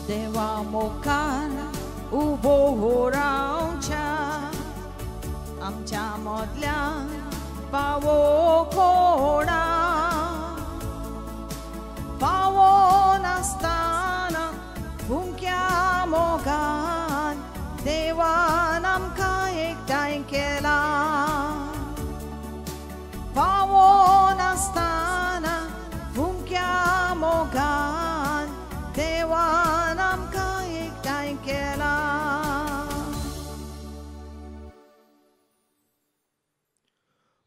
देवा मुखार उबो रावच्या आमच्या मदल्या पावो कोणा पावो नासतना फुंक्या मोगान देवान आमकां एकठांय केला पावो नासतना फुंक्या मोगान देवान आमकां एकठांय केला.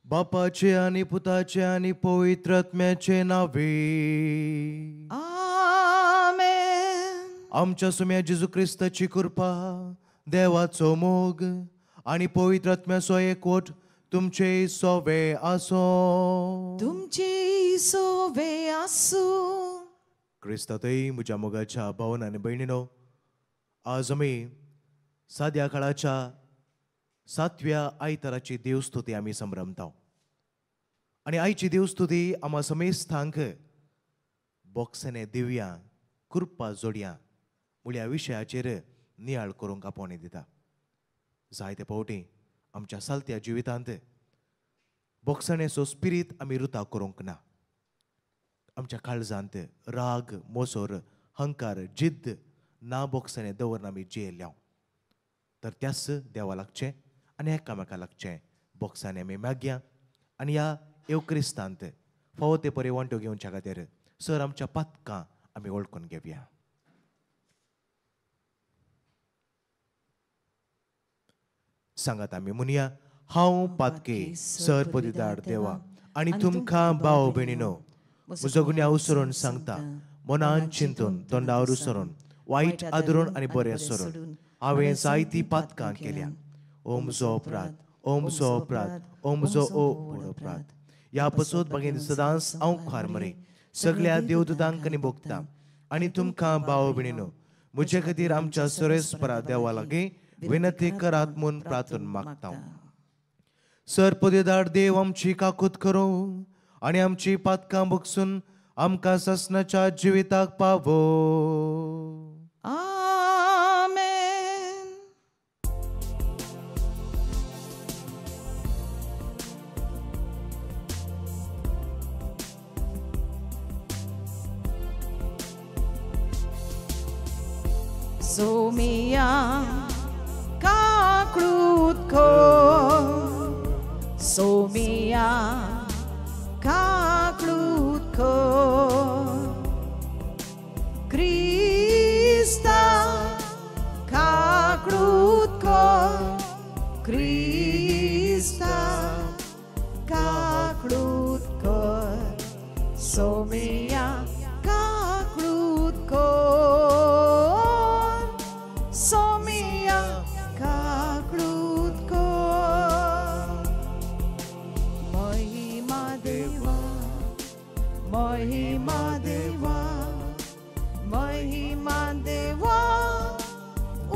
बापाचे आनी पुताचे आनी पवित्र आत्म्याचे नावे आमेन. आमच्या सुम्या जेजू क्रिस्ताची कृपा, देवाचो मोग आनी पवित्र आत्म्याचो एकवट तुमचे सोवे आसो. तुमचे सोवे आसूं. क्रिस्तातय म्हज्या मोगाच्या भावन आनी भयणीनो, आज आमी साद्या काळाच्या सातव्या आयताराची देवस्तुती आमी संभ्रमता आनी आयची देवस्तुती आमा समेस्थांक बोक्सने दिवया कृपा जोडया म्हळ्या विशयाचेर नियाळ करूंक आपोवणें दिता. जायते फावटी आमच्या सालत्या जिवितांत बोक्सणेचो स्पिरीत आमी रुता करूंक ना. आमच्या काळजांत राग, मोसोर, हंकार, जिद्द ना बोक्सणे दवरून आमी जियेल्या तर त्याच देवा लागचें आनी एकामेका लागचें बोक्सांनी आमी मागया आनी ह्या येवक्रिस्तांत फावो ते परी वांटो घेवच्या खातीर सर आमच्या पातकां आमी वळखून घेवया. सांगात आमी म्हणया, हांव पातके सर पदिदार देवा आनी तुमकां भाव भयणीनो म्हजो गुन्यांव उसरून सांगता, मनान चिंतून तोंडावर उसरून वायट आदरून आनी बरें सोरून हांवें जायती पातकां केल्या. ओ म्हजो अपराध, ओ म्हजो अपराध, ओ म्हजो ओ व्हड अपराध. ह्या पसत भगिनी सदांच हांव खार मरे सगळ्या देवदूतांक आनी भोगता आनी तुमकां भाव भयणीनो म्हजे खातीर आमच्या सरेस्परा देवा लागीं विनंती करात म्हूण प्रार्थना मागता. सर पदेदार देव आमची काकूत करूं आनी आमची पातकां बगसून आमकां सासणाच्या जिविताक पावो. आमेन. सोमिया काकळूत कर, सोमिया काकळूत कर, क्रिस्ता काकळूत कर, क्रिस्ता काकळूत कर, सोमिया काकळूत कर, सोमिया काकळूत कर. महिमा देवा, महिमा देवा, महिमा देवा,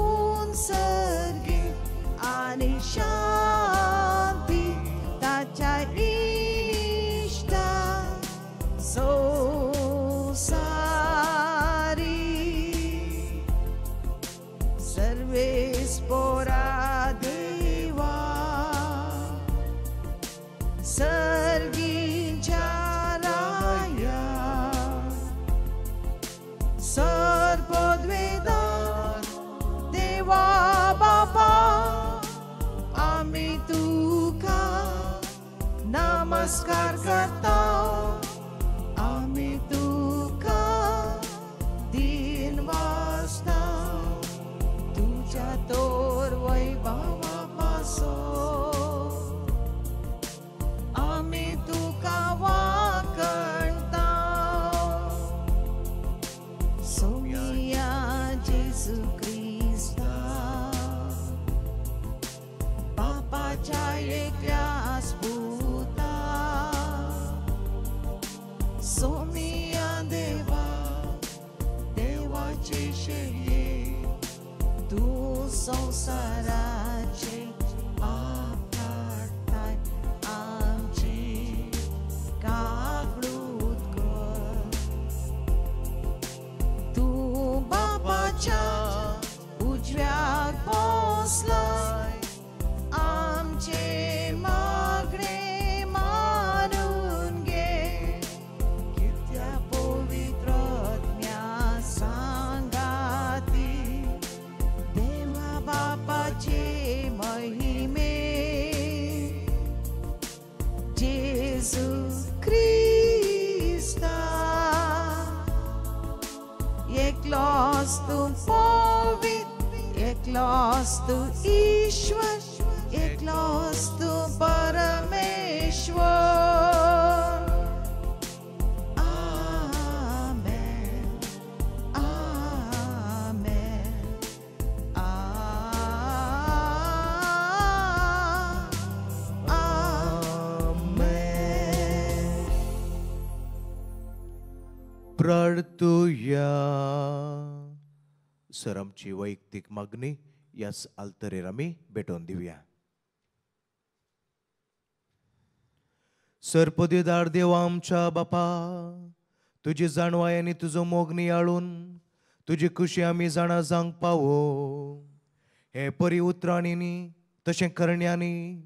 उंचर्गे आनी शांती ताच्या इश्टा संवसारी. सर्वेस्पोरा देवा, सर्गींच्या राया, सर्पद्वेदा देवा बापा, आमी तुका नमस्कार करता, आमी तुका दिन वाजता, तुज्या तोर वैभवा पासो आमी तुका वाकणता. सोमिया जेजू क्रिस्ता, एकल्यास पुता सोमिया देवा देवाचे शेळये तूं संवसाराचे पाप काडटाय आमची काकळूत कर तूं बापाच्या उजव्याक बसलाय आमचे मागणे मानून घे कित्या पवित्र आत्म्या सांगाती देवा बापाचे महिमे जेजू क्रिस्ता एकलोच तूं पवित्र एकलोच तूं ईश्वर एकलोच तूं परमेश्वर. आमेन आमेन आमेन. प्रार्थुया. सर आमची वैयक्तीक मागणी ह्याच आल्तरेर आमी भेटोवन दिवया. सर पदवेदार देवा आमच्या बापा, तुजी जाणवाय आनी तुजो मोग नियाळून तुजी खुशी आमी जाणा जावंक पावो. हे परी उतरांनी न्ही तशें करण्यांनी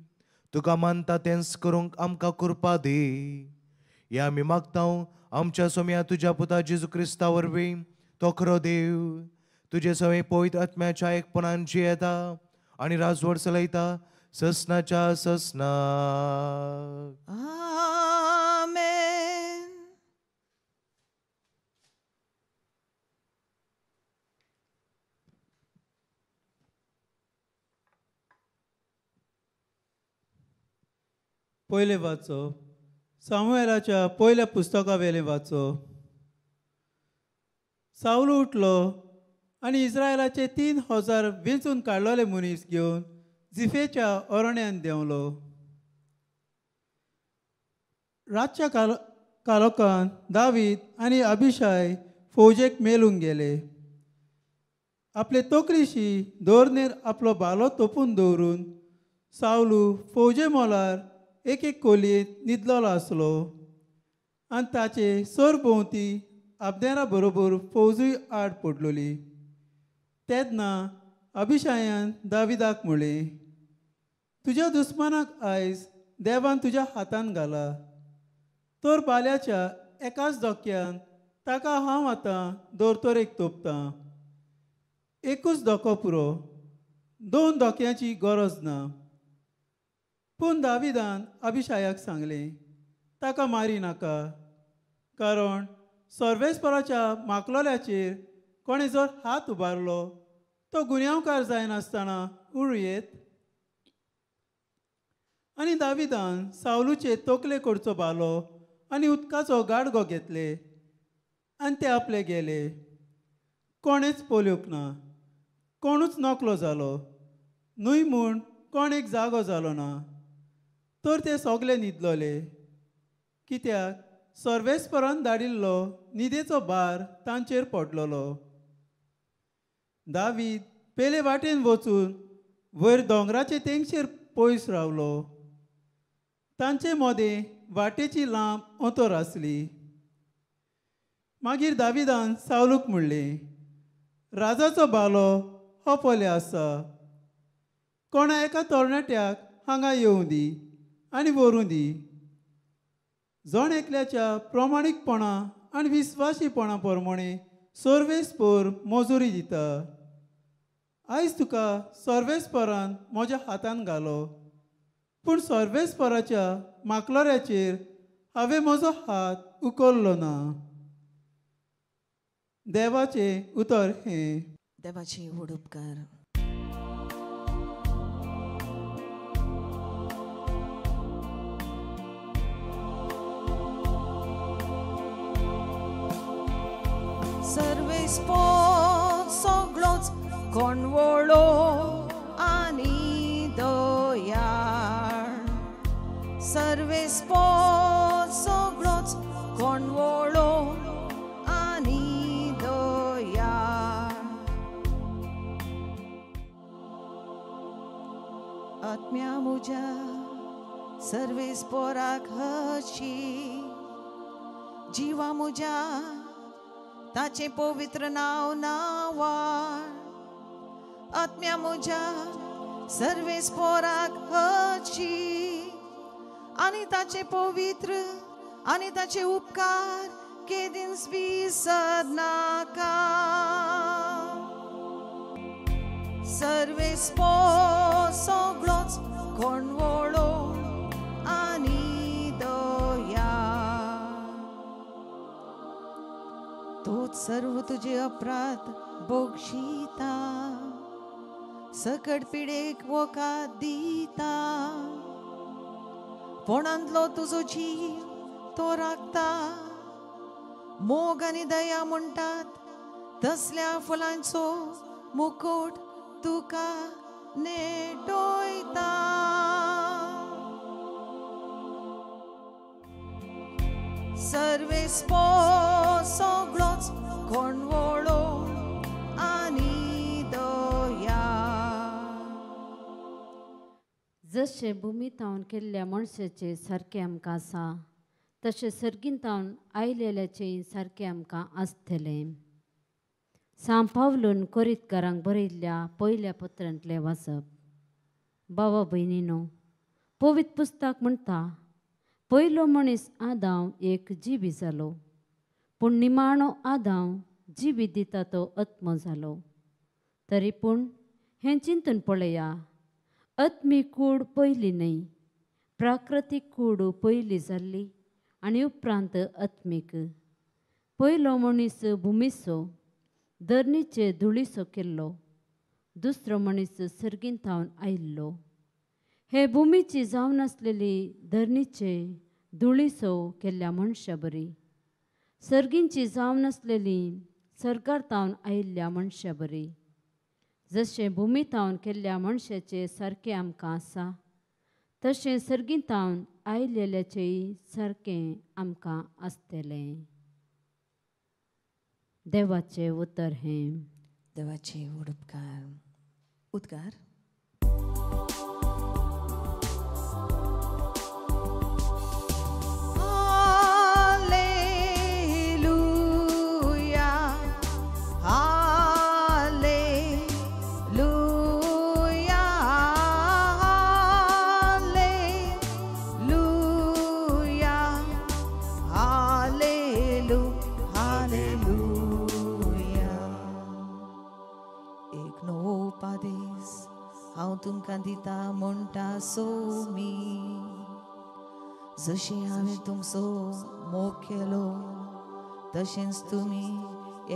तुका मानता तेंच करूंक आमकां कृपा दी. हे आमी मागता आमच्या सोम्या तुज्या पुता जेजू क्रिस्ता वरवीं, तो खरो देव तुजे सवें पवित्र आत्म्याच्या एकपणान जियेता आनी राजवट चलयता ससनाच्या ससना. आमेन. पयलें वाचप सामुएलाच्या पयल्या पुस्तका वेलें वाचप. सावलो उठलो आनी इस्रायलाचे 3000 वेंचून काडलेले मनीस घेवन जिफेच्या अरण्यांत देंवलो. रातच्या कालोखान दावीद आनी अभिशाय फौजेक मेलूंक गेले. आपले तकलीशी दोरनेर आपलो भालो तोपून दवरून सावलू फौजे मोलार एक एक कोलयेंत न्हिदलेलो आसलो आनी ताचे सरभोंवती आबदेरा बरोबर फौजूय आड पडलोली. तेन्ना अभिशायान दाविदाक म्हळें, तुज्या दुस्मानाक आयज देवान तुज्या हातान घाला, तर बाल्याच्या एकाच धोक्यान ताका हांव आतां दोरतोरेक तोपतां. एकूच धोको पुरो, 2 धोक्यांची गरज ना. पूण दाविदान अभिशायाक सांगलें, ताका मारी नाका, कारण सर्वेस्पराच्या माकलोल्याचेर कोणें जर हात उबारलो तो गुन्यांवकार जायनासतना उरूं येत. आनी दाविदान सावलूचे तकले कडचो भालो आनी उदकाचो गाडगो घेतले आनी ते आपले गेले. कोणेच पळोवंक ना, कोणूच नकलो जालो न्हय म्हूण कोण एक जागो जालो ना, तर ते सगळे न्हिदलोले, कित्याक सर्वेस्परान धाडिल्लो न्हिदेचो भार तांचेर पडलेलो. दावीद पेले वाटेन वचून वयर दोंगराचे तेंगशेर पयस रावलो. तांचे मदें वाटेची लांब अंतर आसली. मागीर दाविदान सावलूक म्हणलें, राजाचो भालो हो पळय आसा, कोणा एका तरणाट्याक हांगा येवं दी आनी व्हरूं दी. जण एकल्याच्या प्रमाणीकपणा आनी विस्वासीपणा प्रमाणे सर्वेस्पर मजुरी दिता. आयज तुका सर्वेस्परान म्हज्या हातान घालो, पूण सर्वेस्पराच्या माकलोऱ्याचेर हांवें म्हजो हात उखल्लो ना. देवाचें उतर हें. देवाचे व्हड उपकार. सर्वेस्पर सगळोच कोणवळो आनी दयाळ, आत्म्या मुज्या सर्वेस पोराक हशी जिवा मुज्या ताचें पवित्र नांव नांवार आत्म्या मुज्या सर्वेस पोराक हशी आनी ताचें पवित्र आनी ताचे उपकार केदींच विसरनाका. सर्वेस पोर सगळोच कोणवळो आनी दया तोच सर्व तुजे अपराध बोगशिता सकट पिडेक वखद दिता फोणांतलो तुजो जीव तो राखता मोग आनी दया म्हणटात तसल्या फुलांचो मुकुट तुका नेटोयता. सर्वेस पोर सगळोच कोणवळो आनी दया. जशें भुमी तावन केल्ल्या मनशाचे सारकें आमकां आसा तशें सर्गीन तावन आयलेल्याचें सारकें आमकां आसतलें. सांव पावलून कोरितकारांक बरयल्ल्या पयल्या पत्रांतलें वाचप. बाबा भयणीनो, पवित्र पुस्तक म्हणटा पयलो मनीस आदांव एक जिवी जालो, पूण निमाणो आदांव जिवी दिता तो आत्मो जालो. तरी पूण हें चिंतून पळया, आत्मीक कूड पयली न्हय, प्राकृतीक कूड पयली जाल्ली आनी उपरांत आत्मीक. पयलो मनीस भुमीचो धरणीचे धुळीचो केल्लो, दुसरो मनीस सर्गीन थावन आयिल्लो. हे भुमीची जावन आसलेली धरणीचे धुळीचो केल्ल्या मनशा बरी, सर्गींची जावन आसलेली सर्गार थावन आयिल्ल्या मनशा बरी. जशें भुमी थावन केल्ल्या मनशाचे सारकें आमकां आसा तशें सर्गीन थावन आयलेल्याचेय सारकें आमकां आसतलें. देवाचें उतर हें. देवाचे उपकार उद्गार. हालेलुया, हालेलुया, हालेलुया, हालेलु हालेलुया. एक नवो उपादेश हांव तुमकां दिता म्हणटा सोमी, जशें हांवें तुमचो मोग केलो तशेंच तुमी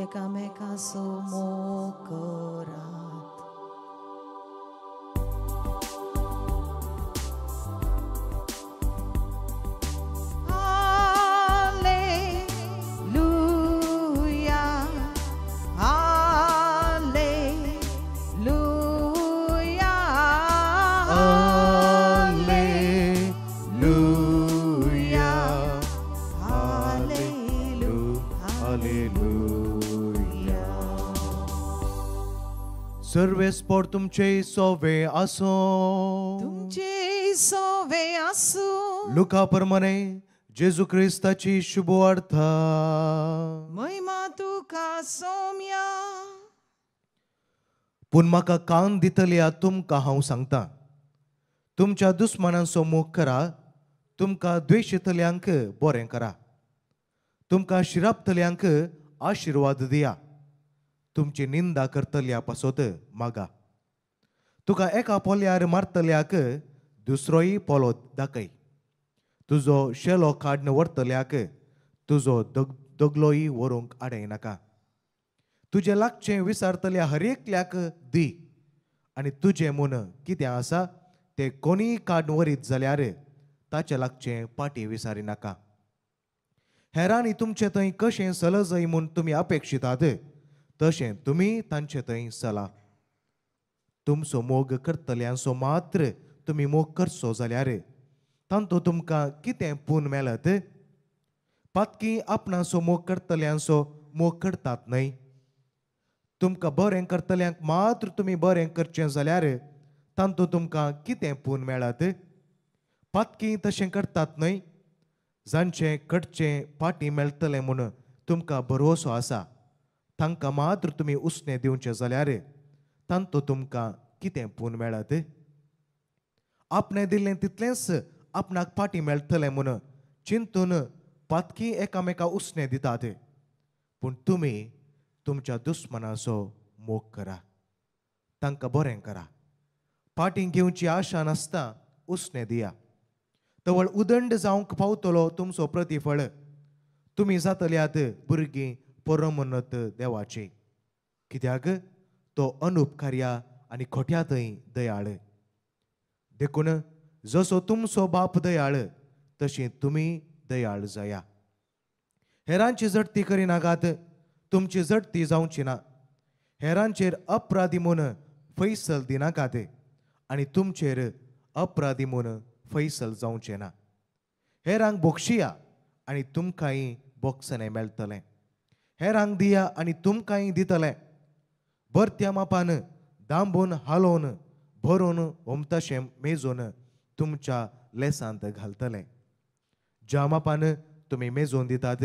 एकामेकाचो मोग करात. हालेलुया, हालेलुया, हालेलुया, हालेलु हालेलुया. सर्वेस पोर तुमचे सोवे आसूं, तुमचे सोवे आसूं. लुका प्रमाणे जेजू क्रिस्ताची शुभ वार्ता. महिमा तुका सोम्या. पूण म्हाका कान दितल्या तुमकां हांव सांगता, तुमच्या दुस्मानांचो मोग करा, तुमकां द्वेशितल्यांक बरें करा, तुमकां शिरापतल्यांक आशिर्वाद दिया, तुमची निंदा करतल्या पासत मागा, तुका एका पोल्यार मारतल्याक दुसरोय पोलो दाखय, तुजो शेलो काडून व्हरतल्याक तुजो दगलोय व्हरूंक आडयनाका, तुजें लागचें विसारतल्या हर एकल्याक दी, आनी तुजें म्हूण कितें आसा तें कोणीय काडून व्हरीत जाल्यार ताचें लागचें पाटी विसारिनाका. हेरांनी तुमचे थंय कशें सलजय म्हूण तुमी अपेक्षितात तशें तुमी तांचे थंय सला. तुमचो मोग करतल्यांचो मात्र तुमी मोग करचो जाल्यार तांतूं तुमकां कितें पून मेळत? पातकी आपणाचो मोग करतल्यांचो मोग करतात न्हय? तुमकां बरें करतल्यांक मात्र तुमी बरें करचें जाल्यार तांतूं तुमकां कितें पून मेळत? पातकी तशें करतात न्हय? जांचें कडचें पाटी मेळटलें म्हूण तुमकां भरवसो आसा तांकां मात्र तुमी उसणें दिवचें जाल्यार तांतूं तुमकां कितें पून मेळत? आपणें दिल्लें तितलेंच आपणाक पाटी मेळटलें म्हूण चिंतून पातकी एकामेका उसणें दितात. पूण तुमी तुमच्या दुस्मनाचो मोग करा, तांकां बरें करा, पाटी घेवची आशा नासता उसणें दिया. तवळ उदंड जावंक पावतलो तुमचो प्रतिफळ. तुमी जातल्यात भुरगीं परमोन्नत देवाची, कित्याक तो अनुपकार्या आनी खोट्यांतय दयाळ. देखून जसो तुमचो बाप दयाळ तशी तुमी दयाळ जाया. हेरांची झडती करिनाकात, तुमची झडती जावची ना. हेरांचेर अपराधी म्हूण फैसल दिनाकात आनी तुमचेर अपराधी म्हूण फैसल जावचें ना. हेरांक बोक्षिया आनी तुमकांय बोक्षणें मेळटलें. हेरांक दिया आनी तुमकांय दितलें. भरत्या मापान दांबून हालोवन भरून ओमतशें मेजून तुमच्या लेसांत घालतलें. ज्या मापान तुमी मेजून दितात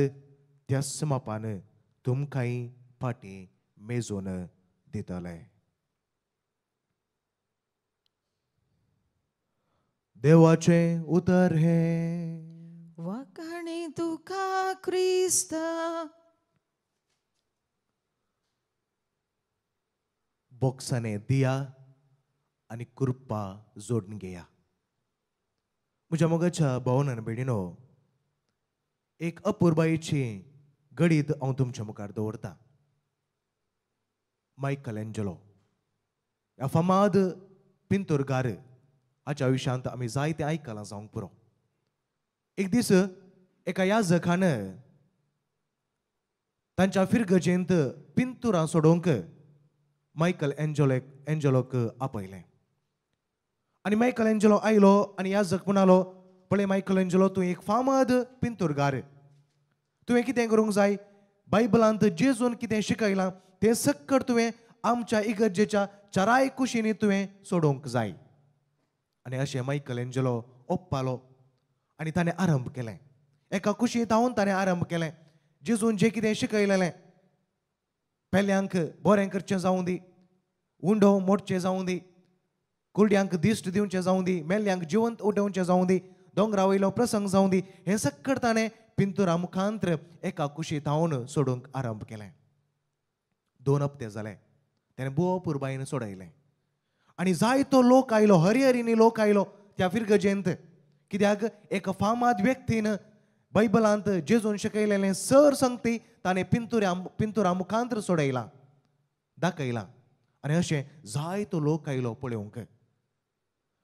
त्याच मापान तुमकांय फाटीं मेजून दितले. देवाचें उतर हें. वाखाणी तुका क्रिस्ता. बोक्साने दिया आनी कृपा जोडून घेया. म्हज्या मोगाच्या भावन आनी भयणीनो, एक अपुरबायेची गणीत हांव तुमच्या मुखार दवरतां. मायकल एंजलो ह्या फामाद पिंतुरगार हाच्या आयुश्यांत आमी जायतें आयकलां जावंक पुरो. एक दीस एका याजकान तांच्या फिरगजेंत पिंतुरां सोडोवंक मायकल एंजलोक आपयलें. आनी मायकल एंजलो आयलो आनी याजक म्हणालो, पळय मायकल एंजलो, तूं एक फामाद पिंतुरगार, तुवें कितें करूंक जाय? बायबलांत जेजून कितें शिकयलां तें सक्कड तुवें आमच्या इगर्जेच्या चाराय कुशींनी तुवें सोडोवंक जाय. आनी अशें मायकल एंजलो ओप्पालो आनी ताणें आरंभ केलें. एका कुशी धांवन ताणें आरंभ केलें. जेजून जें कितें शिकयलेलें, पेल्यांक बरें करचें जावं दी, उंडो मोडचें जावं दी, कुरड्यांक दिश्ट दिवचें जावं दी, मेल्ल्यांक जिवंत उठोवचें जावं दी, दोंगरा वयलो प्रसंग जावं दी, हें सक्कड ताणें पिंतुरा मुखांत्र एका कुशी धांवन सोडूंक आरंभ केलें. 2 हप्ते जाले ताणें बोव पुरबायेन सोडयलें आनी जायतो लोक आयलो, हरिहरीनी लोक आयलो त्या फिरगजेंत. कित्याक एका फामाद व्यक्तीन बायबलांत जेजून शिकयलेलें सर संगती ताणें पिंतुरा मुखांत्र सोडयलां, दाखयलां. आनी अशें जायतो लोक आयलो पळोवंक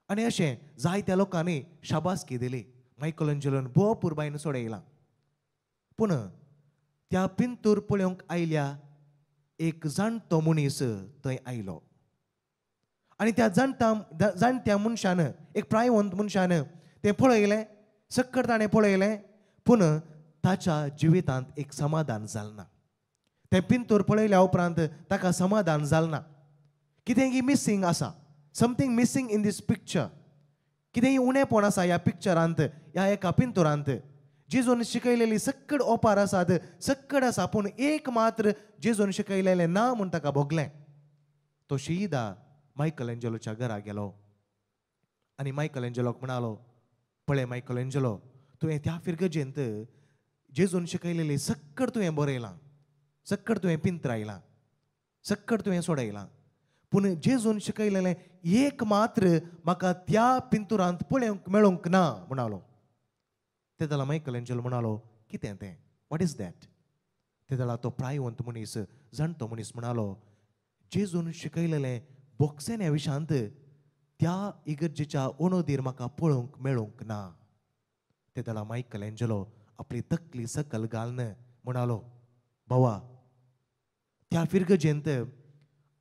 आनी अशें जायत्या लोकांनी शाबासकी दिली. मायकल एंजलोन बोव पुरबायेन सोडयलां. पूण त्या पिंतूर पळोवंक आयल्या एक जाणटो मनीस थंय आयलो आनी त्या जाणट्या मनशान, एक प्रायवंत मनशान तें पळयलें, सक्कड ताणें पळयलें, पूण ताच्या जिवितांत एक समाधान जालें ना. तें पिंतूर पळयल्या उपरांत ताका समाधान जालें ना. कितेंगी मिसींग आसा, something missing in this picture, कितेंय उणेपण आसा ह्या पिक्चरांत, ह्या एका पिंतुरांत. जेजून शिकयलेली सक्कड ओपार आसात, सक्कड आसा, पूण एक मात्र जेजून शिकयलेलें ना म्हूण ताका भोगलें. तो शीदा मायकल एंजलोच्या घरा गेलो आनी मायकल एंजलोक म्हणालो, पळय मायकल एंजलो, तुवें त्या फिरगजेंत जेजून शिकयलेली सक्कड तुवें बरयलां, सक्कड तुवें पिंतरायलां, सक्कड तुवें सोडयलां, पूण जेजून शिकयलेलें एक मात्र म्हाका त्या पिंतुरांत पळोवंक मेळूंक ना म्हणालो. ते जाल्यार मायकल एंजलो म्हणालो, कितें तें, what is that? ते जाल्यार तो प्रायवंत मनीस, जाणटो मनीस म्हणालो, जेजून शिकयलेलें बोक्सेन्या विशांत त्या इगर्जेच्या ओणोदीर म्हाका पळोवंक मेळूंक ना. ते जाल्यार मायकल एंजलो आपली तकली सकल घालून म्हणालो, भावा, त्या फिरगजेंत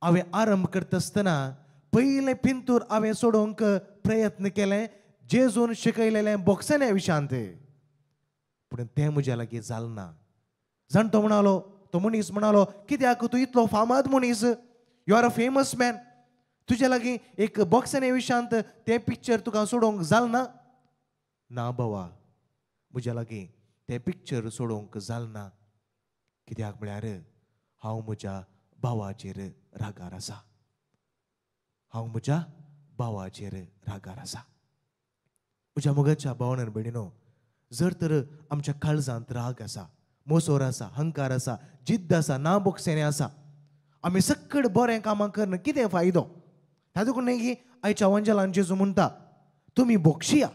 हांवें आरंभ करता आसतना पयलें पिंतूर हांवें सोडोवंक प्रयत्न केलें जेजून शिकयलेलें बोक्सेन्या विशांत, पूण तें म्हज्या लागीं जालें ना. जाणटो म्हणालो, तो मनीस म्हणालो, कित्याक तूं इतलो फामाद मनीस, you are a famous man, तुज्या लागीं एक बॉक्साने विशांत तें पिक्चर तुका सोडोवंक जाल ना? ना बाबा, म्हज्या लागीं तें पिक्चर सोडोवंक जाल ना. कित्याक म्हळ्यार हांव म्हज्या भावाचेर रागार आसा. हांव म्हज्या भावाचेर रागार आसा. म्हज्या मोगाच्या भावान आनी भयणीनो, जर तर आमच्या काळजांत राग आसा, मोसोर आसा, हंकार आसा, जिद्द आसा, ना बोगसेणे आसा, आमी सक्कड बरें कामां करून कितें फायदो? तातूंत न्ही की आयच्या वंजलान जेजू म्हणटा तुमी बोगशिया.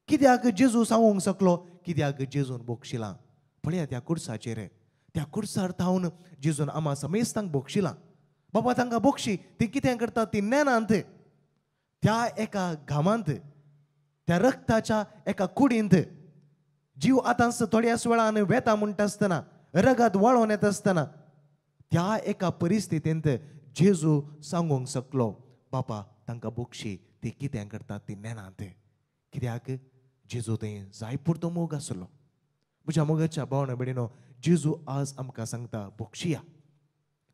कित्याक जेजू सांगूंक शकलो? कित्याक जेजून बोगशिलां? पळया त्या कुर्साचेर, त्या कुर्सार थावन जेजून आमा समेस्तांक बोगशिलां. बाबा तांकां बोगशी, ती कितें करतात ती ज्ञानांत, त्या एका घामांत, त्या रक्ताच्या एका कुडींत जीव आतांच थोड्याच वेळान वेता म्हणटा आसतना, रगत वळोन येता आसतना, त्या एका परिस्थितींत जेजू सांगूंक शकलो बापा तांकां बोगशी, ती कितें करतात ती ज्ञानांत. कित्याक जेजू थंय जाय पुरतो मोग आसलो. म्हज्या मोगाच्या भावना भयणीनो, जेजू आज आमकां सांगता बोगशिया,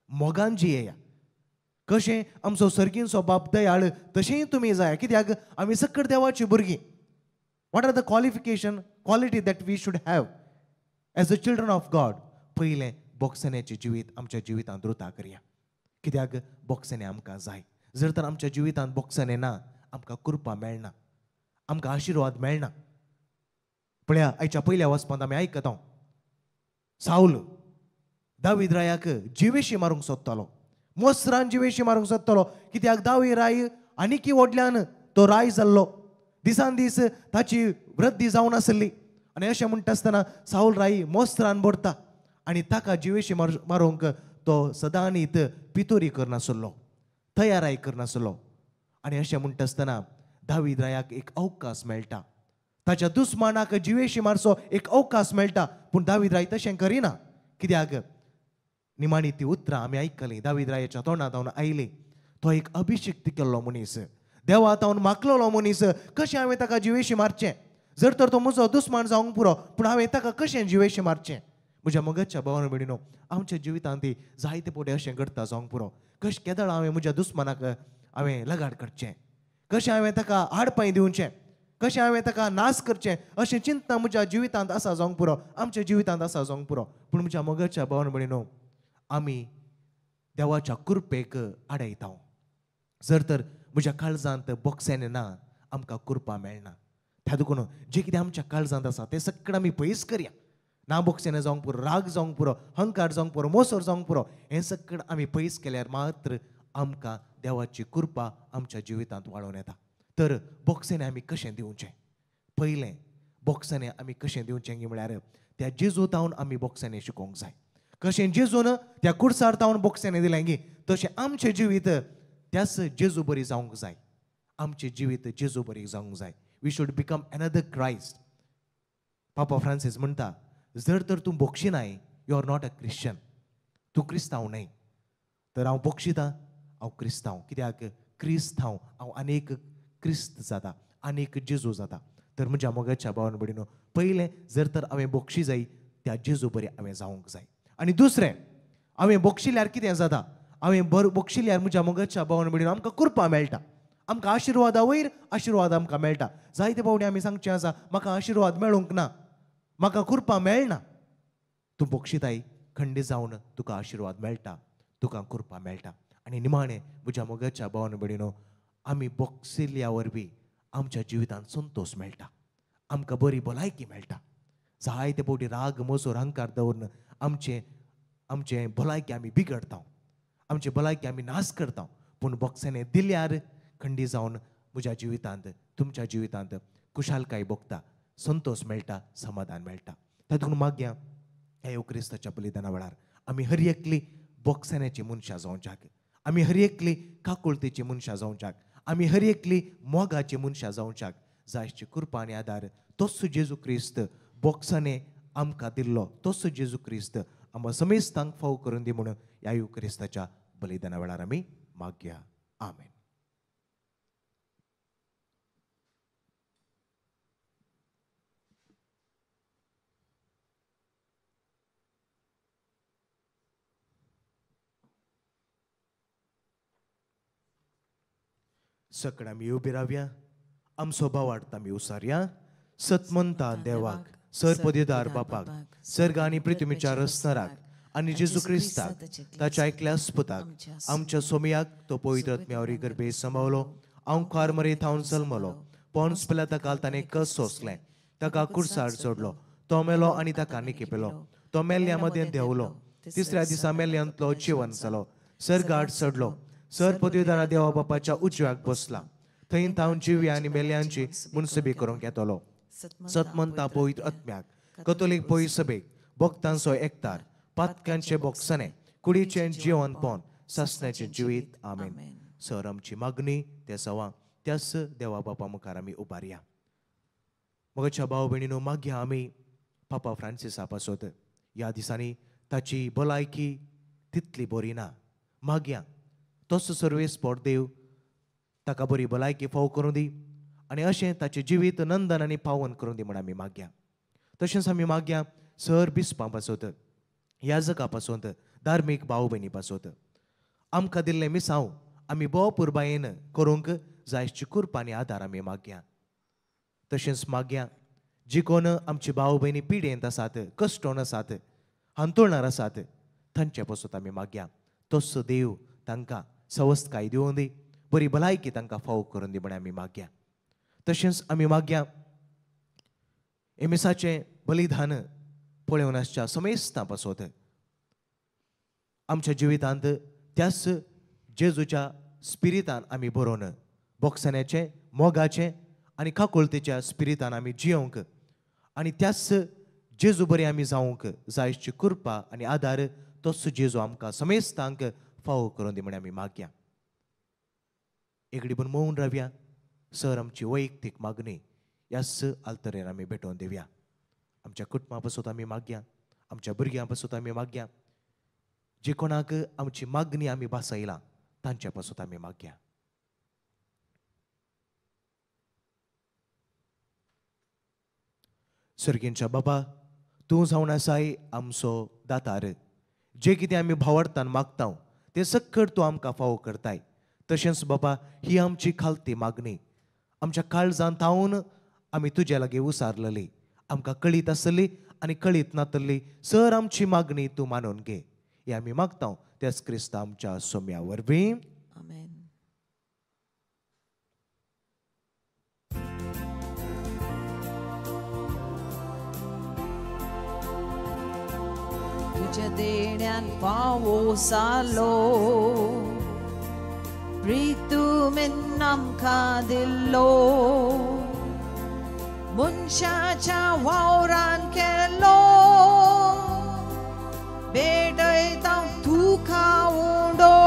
मोगान जियेया. कशें आमचो सर्गींचो बाप दयाळ तशेंय तुमी जाय. कित्याक आमी सक्कड देवाची भुरगीं. What are the qualification, quality that we should have as a children of God? पयलें बोगसण्याचें जिवीत आमच्या जिवितांत रुता करया. कित्याक बोगसणें आमकां जाय. जर तर आमच्या जिवितांत बोगसणें ना, आमकां कृपा मेळना, आमकां आशिर्वाद मेळना. पळया आयच्या पयल्या वचपांत आमी आयकता सावल दावीद रायाक जिवेशी मारूंक सोदतालो, मोसरान जिवेशी मारूंक सोदतालो. कित्याक दावीद राय आनीकी व्हडल्यान तो राय जाल्लो, दिसान दीस ताची वृद्धी जावन आसली. आनी अशें म्हणटा आसतना सावल राय मोसरान भरता आनी ताका जिवेशी मारूंक तो सदांनीत पितोरी करनासलो, तयाराय करनासलो. आनी अशें म्हणटा आसतना दावीद रायाक एक अवकाश मेळटा, ताच्या दुस्मानाक जिवेशी मारचो एक अवकाश मेळटा. पूण दावीद राय तशें करिना. कित्याक निमाणी ती उतरां आमी आयकलीं, दावीद रायाच्या तोंडांत आयलीं. तो एक अभिषिक्त केल्लो मनीस, देवा तावन मागलेलो मनीस, कशें हांवें ताका जिवेशी मारचें? जर तर तो म्हजो दुस्मान जावंक पुरो, पूण हांवें ताका कशें जिवेशी मारचें? म्हज्या मोगाच्या भावान भयणीनो, आमच्या जिवितांत जायते फावटी अशें घडटा जावंक पुरो. कशें केदळ हांवें म्हज्या दुस्मानाक हांवें लगाड करचें, कशें हांवें ताका आडपांय दिवचें, कशें हांवें ताका नाश करचें, अशें चिंतना म्हज्या जिवितांत आसा जावंक पुरो, आमच्या जिवितांत आसा जावंक पुरो. पूण म्हज्या मोगाच्या भावान भयणीनो, आमी देवाच्या कृपेक आडयता. जर तर म्हज्या काळजांत बोगसेणें ना, आमकां कृपा मेळना. त्या देखून जें कितें आमच्या काळजांत आसा तें सगळें आमी पयस करया. ना बोगसेणें जावंक पुरो, राग जावंक पुरो, हंकार जावंक पुरो, मोसोर जावंक पुरो, हें सगळें आमी पयस केल्यार मात्र आमकां देवाची कृपा आमच्या जिवितांत वाडोवन येता. तर बोगसेणें आमी कशें दिवचें? पयलें बोगसेणें आमी कशें दिवचें म्हळ्यार त्या जेजू तावन आमी बोगसेणें शिकोवंक जाय. कशें जेजून त्या कुर्सार तावन बोगसेणें दिलें गी, तशें आमचें जिवीत त्याच जेजू बरी जावंक जाय. आमचें जिवीत जेजू बरी जावंक जाय. We should become another Christ. Papa Francis म्हणटा जर तर तूं बोगशिनाय, you are not a Christian, तूं क्रिस्तांव न्हय. तर हांव बोगशिता, हांव क्रिस्तांव. कित्याक क्रिस्त हांव, हांव आनीक क्रिस्त जाता, आनीक जेजू जाता. तर म्हज्या मोगाच्या भावान भयणीनो, पयलें जर तर हांवें बोगशी जाय, त्या जेजू बरी हांवें जावंक जाय. आनी दुसरें, हांवें बोगशिल्यार कितें जाता? हांवें बोगशिल्यार म्हज्या मोगाच्या भावान भयणीनो आमकां कृपा मेळटा, आमकां आशिर्वादा वयर आशिर्वाद आमकां मेळटा. जायते फावटी आमी सांगचें आसा, म्हाका आशिर्वाद मेळूंक ना, म्हाका कृपा मेळना. तूं बोगशिताय, खंडीत जावन तुका आशिर्वाद मेळटा, तुका कृपा मेळटा. आनी निमाणें म्हज्या मोगाच्या भावान भयणीनो, आमी बोगशिल्ल्या वरवीं आमच्या जिवितांत संतोश मेळटा, आमकां बरी भलायकी मेळटा. जायते फावटी राग मोसोर हंकार दवरून आमचें आमचें भलायकी आमी बिगडता, आमची भलायकी आमी नाश करता. पूण बोगसेणें दिल्यार खंडी जावन म्हज्या जिवितांत, तुमच्या जिवितांत खुशालकाय भोगता, संतोश मेळटा, समाधान मेळटा. तातूंत मागया ह्या क्रिस्ताच्या बलिदाना वेळार आमी हर एकली बोगसेण्याची मनशां जावच्याक, आमी हर एकली काकुळतेची मनशां जावच्याक, आमी हर एकली मोगाची मनशां जावच्याक जायची कृपा आनी आदार तोच जेजू क्रिस्त बोगसाने आमकां दिल्लो, तोच जेजू क्रिस्त आमकां समेस्तांक फाव करून दी म्हणून ह्या क्रिस्ताच्या बलिदाना वेळार आमी मागया. आमेन. सगळ्या आमी उबी रावया, आमचो भावार्थ आमी उसारया. सतमंता देवाक, सरपदेदार बापाक, सर्ग आनी पृथ्वीच्या रचणाराक आनी जेजू क्रिस्ताक ताच्या एकल्या पुताक आमच्या सोमयाक तो पवित्र आत्म्या गर्भे सांबावलो, आंवकार मरे थावन जल्मलो, पोन्स पिलाता ताणें कस सोंसलें, ताका कुर्सार चडलो, तो मेलो आनी ताका निकेपेलो, तो मेल्ल्या मदें देंवलो, तिसऱ्या दिसा मेल्ल्यांतलो जिवन जालो, सर्गार चडलो, सर पदवीदारा देवा बापाच्या उजव्याक बसला, थंय थावन जिव्या आनी मेल्यांची मुनसबी करूंक येतलो. सतमंता पवित्र आत्म्याक, कथोलीक पवित्र सभेक, भक्तांचो एकतार, पातक्यांचे बोगसणे, कुडीचें जिवनपण, सासण्याचें जिवीत. आमेन. सर आमची मागणी त्या सवा त्याच देवा बापा मुखार आमी उबारया. मगच्या भाव भयणीनो, मागया आमी पापा फ्रांसिसा पासत. ह्या दिसांनी ताची भलायकी तितली बरी ना. मागया तसो सर्वेस्पोर देव ताका बरी भलायकी फाव करूं दी आनी अशें ताचें जिवीत नंदन आनी पावन करूं दी म्हण आमी मागया. तशेंच आमी मागया सर बिस्पां पासत, याजका पासत, धार्मीक भाव भयणी पासत. आमकां दिल्लें मिसांव आमी भोव पुरबायेन करूंक जायची कृपा आनी आदार आमी मागया. तशेंच मागया जी कोण आमची भाव भयणी पिडेंत आसात, कश्टोन आसात, हांतुळणार आसात, तांचे पासत आमी मागया तसो देव तांकां सवस्तकाय दिवूं दी, बरी भलायकी तांकां फाव करून दी म्हण आमी मागया. तशेंच आमी मागया एमिसाचें बलिदान पळोवन आसच्या समेस्तां पासत आमच्या जिवितांत त्याच जेजूच्या स्पिरितान आमी बरोवन बोगसण्याचें, मोगाचें आनी काकुळतेच्या स्पिरितान आमी जियोवंक आनी त्याच जेजू बरें आमी जावंक जायची कृपा आनी आदार तोच जेजू आमकां समेस्तांक फावो करून दी म्हण आमी मागया. एकडे पण मौन रावया. सर आमची वैयक्तीक मागणी ह्याच आल्तरेर आमी भेटोवन दिवया. आमच्या कुटुंबा पासत आमी मागया, आमच्या भुरग्यां पासत आमी मागया, जे कोणाक आमची मागणी आमी भासयला तांच्या पासत आमी मागया. सर्गींच्या बाबा, तूं जावन आसाय आमचो दातार. जे कितें आमी भावार्थान मागता तें सक्कड तूं आमकां फावो करताय. तशेंच बाबा ही आमची खालती मागणी आमच्या काळजान थावन आमी तुज्या लागीं उसारलेली, आमकां कळीत आसली आनी कळीत नातली सर आमची मागणी तूं मानून घे. हे आमी मागता त्याच क्रिस्ता आमच्या सोम्या वरवीं. आमेन. तुज्या देण्यान पावो जालो, प्रीतुमेन आमकां दिल्लो, मनशाच्या वावरान केलो, भेटयता तुका उडो,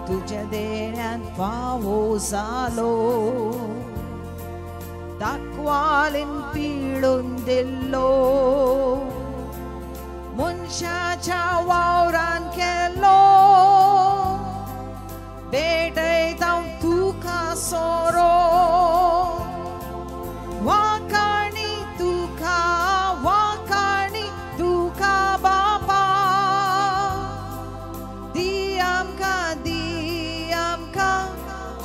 तुज्या देण्यान फावो जालो, दाखवालीन पिळून दिल्लो, मनशाच्या वावरान केलो, भेटयता तुका सोरो, वाकाणी तुका, वाकाणी तुका बापा, दी आमकां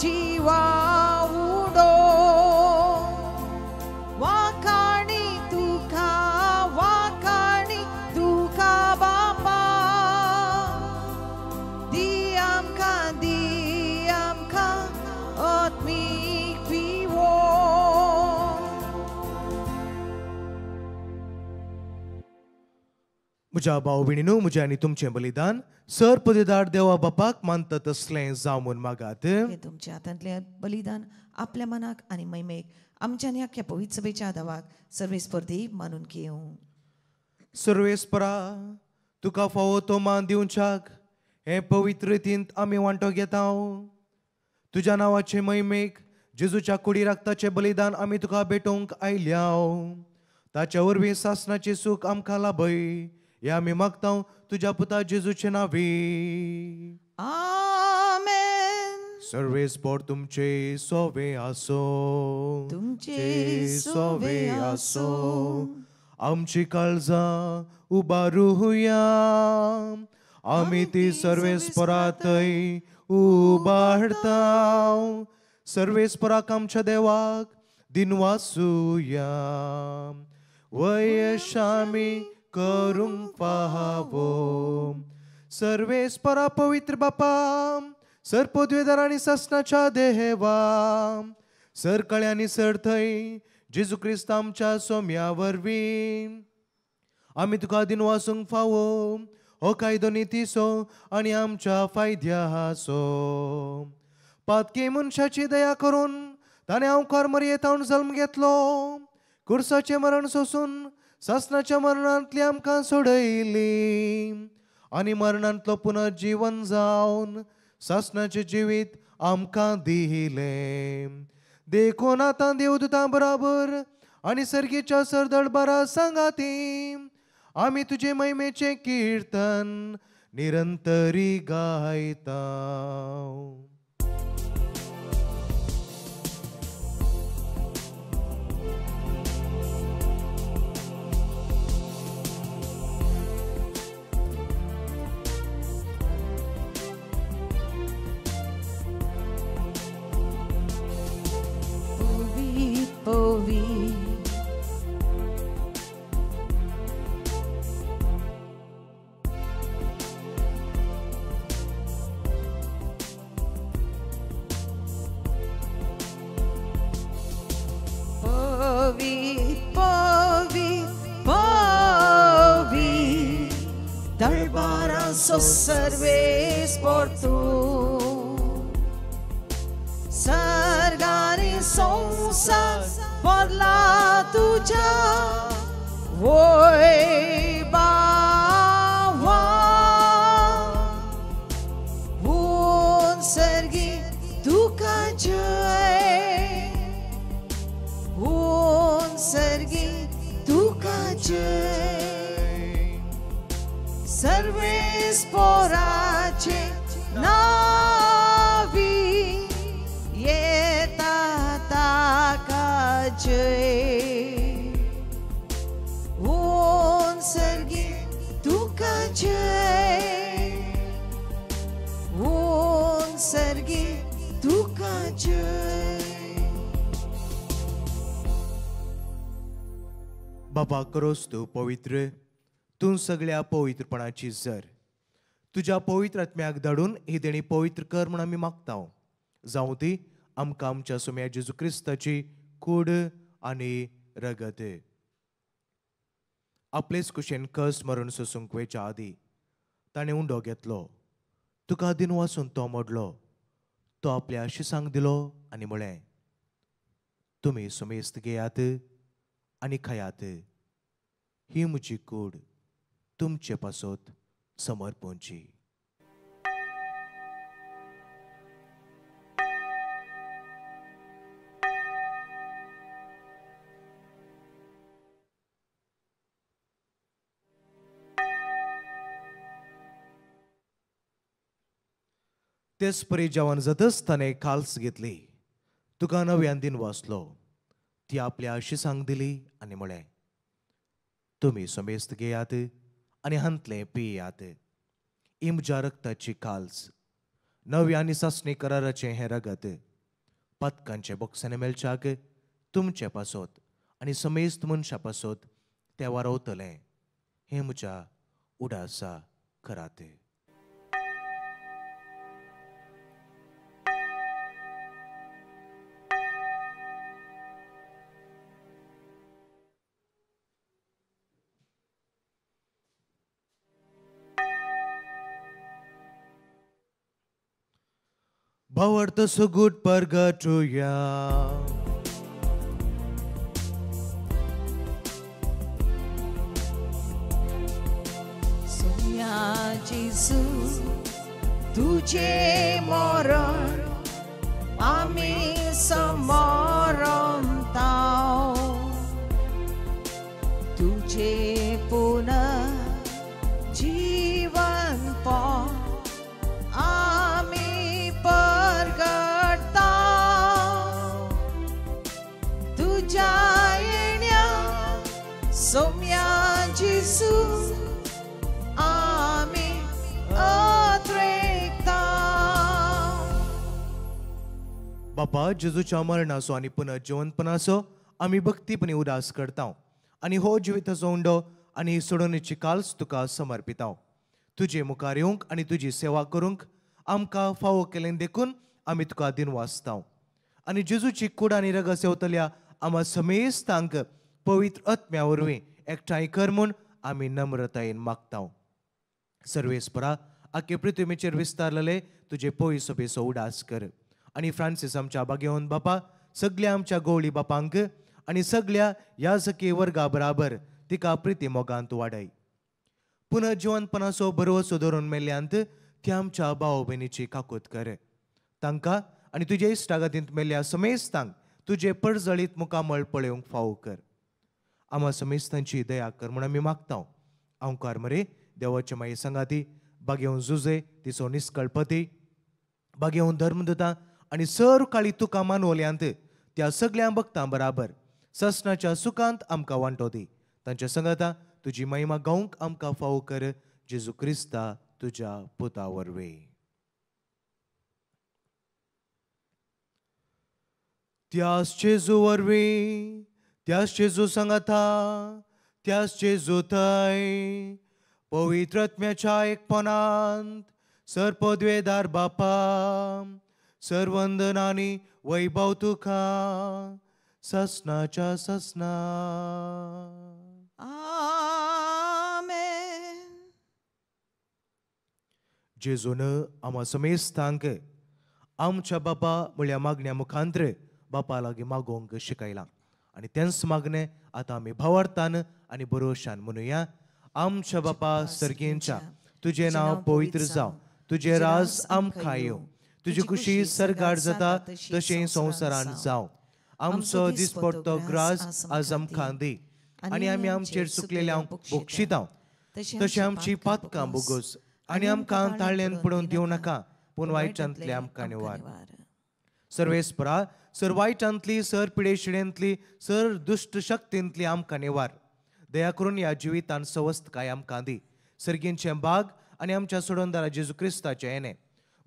जिवा उडो, वाकाणी तुका, वाकाणी तुका बापा, दी आमकां आत्मीक पिवो. म्हज्या भाव भयणीनू, म्हजें आनी तुमचें बलिदान सर पदेदार देवा बापाक मानता तसलें जावं म्हूण मागात. हे तुमच्या हातांतलें बलिदान आपल्या मनाक आनी महिमेक आमच्या आनी आख्या पवित्र सभेच्या आदावाक सर्वेस्पर देव मानून घेवं. सर्वेस्परा, तुका फावो तो मान दिवच्याक हे पवित्र रितींत आमी वांटो घेता. तुज्या नांवाचे महिमेक जेजूच्या कुडी रक्ताचें बलिदान आमी तुका भेटोवंक आयल्या. ताच्या वरवीं सासणाचें सूख आमकां लाभय हे आमी मागता तुज्या पुता जेजूचे नांवी. आमेन. सर्वेस्पर तुमचे सोवे आसो, तुमचे सोवे आसो. आमची काळजां उबारुया, आमी ती सर्वेस्परातय उबारता. सर्वेस्पराक आमच्या देवाक दिनवासुया. वयशामी करूंक फावो. सर्वेस्परा पवित्र बापा, सर पदवेदार आनी सासणाच्या देवा, सरकळे आनी सरथय जेजू क्रिस्त आमच्या सोम्या वरवीं आमी तुका दिनवासूंक फावो. हो कायदो नितीचो आनी आमच्या फायद्याचो. पातकी मनशाची दया करून ताणें हांवकार मरयेतावन जल्म घेतलो. कुर्साचें मरण सोसून सासणाच्या मरणांतली आमकां सोडयली आनी मरणांतलो पुनर्जीवन जावन सासणाचें जिवीत आमकां दिलें. देखून आतां देवदूतां बराबर आनी सर्गेच्या सरदळबारा सांगाती आमी तुजे महिमेचें किर्तन निरंतरी गायता. Povi Povi Povi Povi Darbara so serves por tu Sargani संसार भरला तुझ्या वैभवा. ऊन सर्गी तुका जय, ऊन सर्गी तुका जय. सर्वेस्पराचे नावी येता ताका जय. ऊन सर्गी तुका जय, ऊन सर्गी तुका जय. बाबा करोस तूं पवित्र, तूं सगळ्या पवित्रपणाची जर. तुज्या पवित्र आत्म्याक धाडून ही देणी पवित्र कर म्हूण आमी मागता. जावं ती आमकां आमच्या सोम्या जेजू क्रिस्ताची कूड आनी रगत. आपलेच कुशेन कस मरण सोसूंक वयच्या आदीं ताणें उंडो घेतलो, तुका दिनवासून तो मोडलो, तो आपल्या शिसांक दिलो आनी म्हळें, तुमी सुमेस्त घेयात आनी खायात. ही म्हजी कूड तुमचे पासत समर्पणची. तेच परी जेवण जातच ताणें खाल्स घेतली, तुका नव्यान दिन वाचलो, ती आपल्या शिसांक दिली आनी म्हळें, तुमी समेस्त घेयात आनी हांतलें पियात. ही म्हज्या रक्ताची खाल्स, नव्या आनी सासणी कराराचें हें रगत पातकांचे बोक्सांनी मेळच्याक तुमचे पासत आनी समेस्त मनशां पासत तें वारवतलें. हें म्हज्या उडासा करात. भावार्थ सुगूट परगटुया. सोम्या जेजू तुझे मरण आमी समरमताव, तुझे पुनः जीवन आमी परगटता. तुझ्या येण्या सोम्या जेजू आमी बापा, जेजूच्या मरणाचो आनी पुनर्जिवंतपणाचो आमी भक्तीपणी उदास करता आनी हो जिविताचो उंडो आनी सोडोवणेची काल्स तुका समर्पिता. तुजे मुखार येवंक आनी तुजी सेवा करूंक आमकां फावो केलें देखून आमी तुका दिनवासता. आनी जेजूची कूड आनी रगत येवतल्या आमा समेस्तांक पवित्र आत्म्या वरवीं एकठांय कर म्हूण आमी नम्रतायेन मागता. सर्वेस्परा, आख्खे पृथ्वीचेर विस्तारलेले तुजे पवित्र सभेचो उडास कर आनी फ्रांसीस आमच्या बागेवन बापा, सगल्या आमच्या गवळी बापांक आनी सगल्या याजकी वर्गा बराबर तिका प्रिती मोगांत वाडय. पुनर्जिवंतपणाचो भरवसो धरून मेल्ल्यांत त्या आमच्या भाव भयणीची काकूत कर. तांकां आनी तुजे इश्टागतींत मेल्ल्या समेस्तांक तुजे परजळीत मुखामळ पळोवंक फावो कर. आमा समेस्तांची दया कर म्हूण आमी मागता. अंकार मरे देवाचे माये सांगाती बागेवन जुजे तिचो निस्कळपती बागेवन धर्मदूतां आनी सर काळी तुका मानवल्यांत त्या सगळ्या भक्तां बराबर ससनाच्या सुखांत आमकां वांटो दी. तांच्या संगाता तुजी महिमा गावंक आमकां फावो कर. जेजू क्रिस्ता तुज्या पुता वरवीं. त्याच जेजू वरवीं, त्याच जेजू सांगाता, त्याच जेजू थंय पवित्र आत्म्याच्या एकपणांत सर्पद्वेदार बापा, सर्वंदनानी वैभव तुका ससनाच्या ससना. आमेन. जेजून आमा समेस्तांक आमच्या बापा म्हळ्या मागण्या मुखांत्र बापा लागीं मागोवंक शिकयलां आनी तेंच मागणें आतां आमी भावार्थान आनी बरोशान म्हणुया. आमच्या बापा सर्गेंच्या, तुजें नांव पवित्र जावं, तुजें राज आमकां येवं, तुजी खुशी सर्गार जाता तशें संवसारांत जावं. आमचो दिसपडटो ग्रास आज आमकां दी आनी आमी आमचेर चुकलेल्यांक बक्षिता तशें आमची पातकां बोगोस आनी आमकां ताळ्यान पडून दिवं नाका, पूण वायटांतले आमकां निवार. सर्वेस्परा, सर वायटांतली, सर पिडेशिडेंतली, सर दुश्ट शक्तींतली आमकां निवार. दया करून ह्या जिवितान सवस्तकाय आमकां दी. सर्गींचें बाग आनी आमच्या सोडोनदारा जेजू क्रिस्ताचें येणें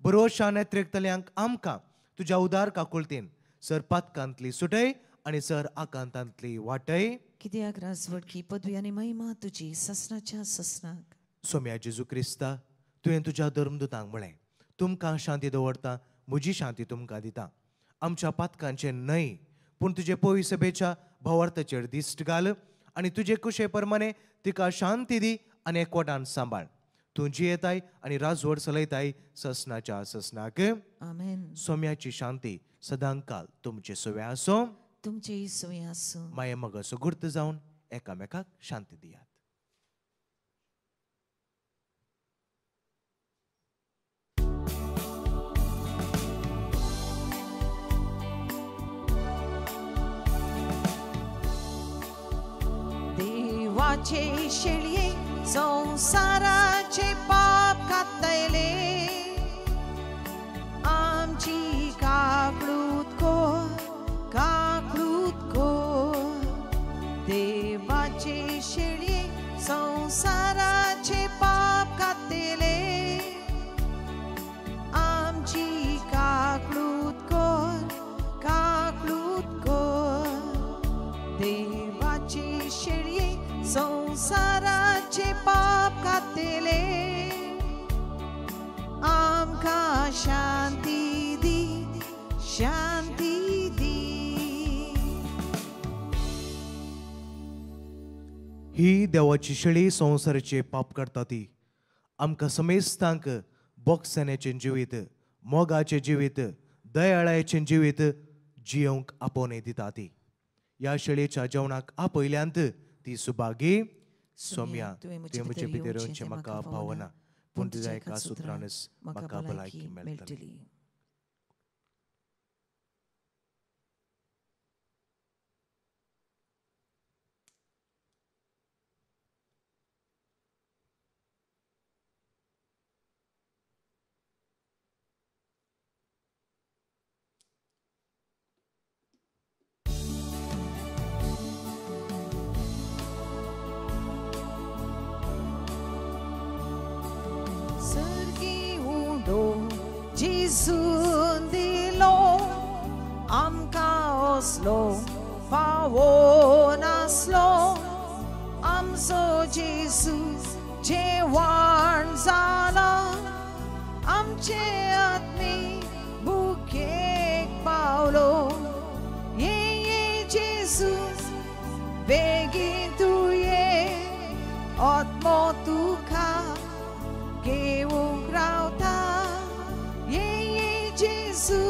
बरोशान येत्रेकतल्यांक आमकां तुज्या उदार काकुळतीन सर पातकांतली सुटय आनी सर आकांतांतली वाटय. कित्याक राजवटकी पदवी आनी महिमा तुजी ससनाच्या ससनाक. सोम्या जेजू क्रिस्ता, तुवें तुज्या धर्मदूतांक म्हळें, तुमकां शांती दवरता, म्हजी शांती तुमकां दिता. आमच्या पातकांचें न्हय पूण तुजे पवित्र सभेच्या भावार्थाचेर दिश्ट घाल आनी तुजे कुशे प्रमाणे तिका शांती दी आनी एकवटान सांबाळ. तूं जियेताय आनी राजवट चलयताय ससनाच्या ससनाक. आमेन. सोम्याची शांती सदांकाल तुमचे सुवे आसूं, तुमचे सुवे आसूं. माये मगाचो गुर्त जावन एकामेकाक शांती दियात. देवाचे शेळये संवसाराचे पाप कातयले, आमची काकळूत कोर, काकळूत कोर. देवाचे शेळये संवसाराचे पाप कातयले, आमची काकळूत कोर, काकळूत कोर. देवाचे शेळये संवसाराचे पाप कातले, आमकां शांती दी, शांती दी. ही देवाची शेळी संवसाराचे पाप करता ती आमकां समेस्तांक बोगसण्याचें जिवीत, मोगाचें जिवीत, दयाळाचें जिवीत जियोवंक आपोवणें दिता ती. ह्या शेळयेच्या जेवणाक आपयल्यांत ती सुभागी. सोम्या, तुवें म्हजे भितर येवचें म्हाका पावना, पूण तुज्या एका सुत्रानच म्हाका भलायकी मेळटली. जेजून दिलो आमकां असलो फावो नासलो आमचो जेजू जेवण जाला आमचे आत्मी भुकेक पावलो ये ये जेजू बेगीन तूं ये आत्मो तुका घेवंक रावता ये ये जेजू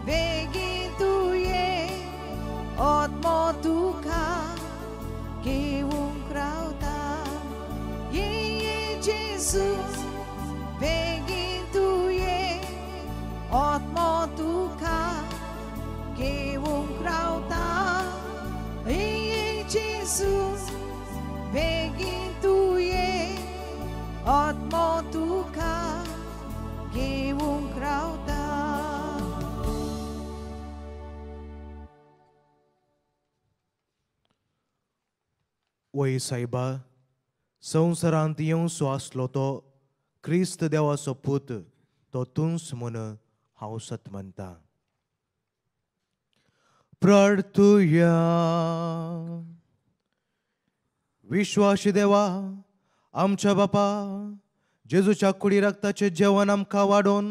बेगीन तूं ये आत्मो तुका घेवंक रावता ये ये जेजू बेगीन तूं ये आत्मो तुका घेवंक रावता ये ये जेजू बेगीन तूं ये आत्मो तुका घेवंक रावता. वय सायबा, संवसारांत येवचो आसलो तो क्रिस्त देवाचो पूत तो तूंच म्हूण हांव सत म्हणटा. प्रार्थुया. विश्वासी देवा, आमच्या बापा जेजूच्या कुडी रक्ताचें जेवण आमकां वाडोवन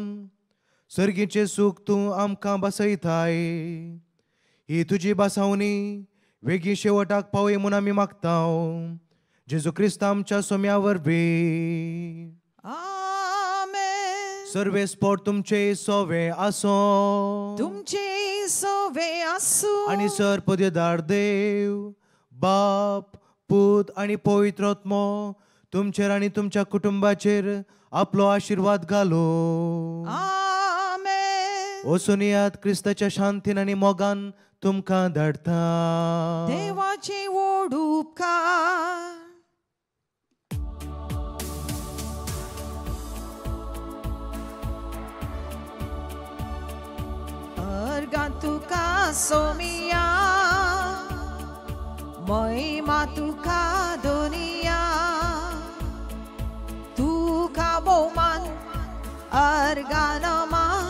सर्गीचें सूख तूं आमकां बसयताय. ही तुजी बसावणी वेगीं शेवटाक पावय म्हूण आमी मागता. जेजू क्रिस्त आमच्या सोम्या वरवीं. आमेन. सर्वेस्पोर तुमचे सोवे आसो, तुमचे सोवे आसूं. आनी सर पदयदार देव बाप पूत आनी पवित्र आत्मो तुमचेर आनी तुमच्या कुटुंबाचेर आपलो आशिर्वाद घालो. आमेन. वचून येयात क्रिस्ताच्या शांतीन आनी मोगान तुमकां धाडटा. देवाचे व्हड उपकार. अर्गां तुका सोमिया, महिमा तुका दोनिया, तुका भोवमान अर्गां मान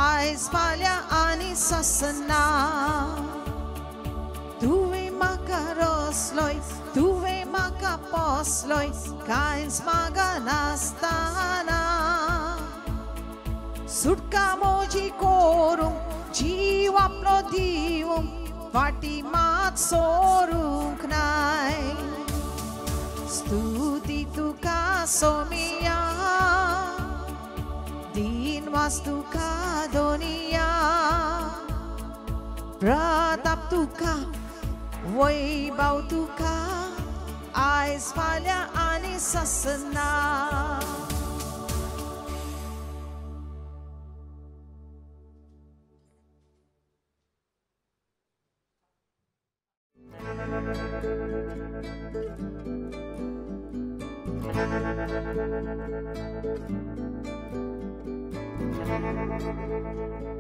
आयज फाल्यां आनी ससना. तुवें म्हाका रसलोय, तुवें म्हाका पोसलोय, कांयच मागनासतना. सुटका मोजी करूंक जीव आपलो दिवंक फाटी मात सोरूंक नाय. स्तुती तुका सोमिया, दिनवास तुका दोनिया, प्रताप तुका वैभव तुका आयज फाल्यां आनी ससना. Thank you.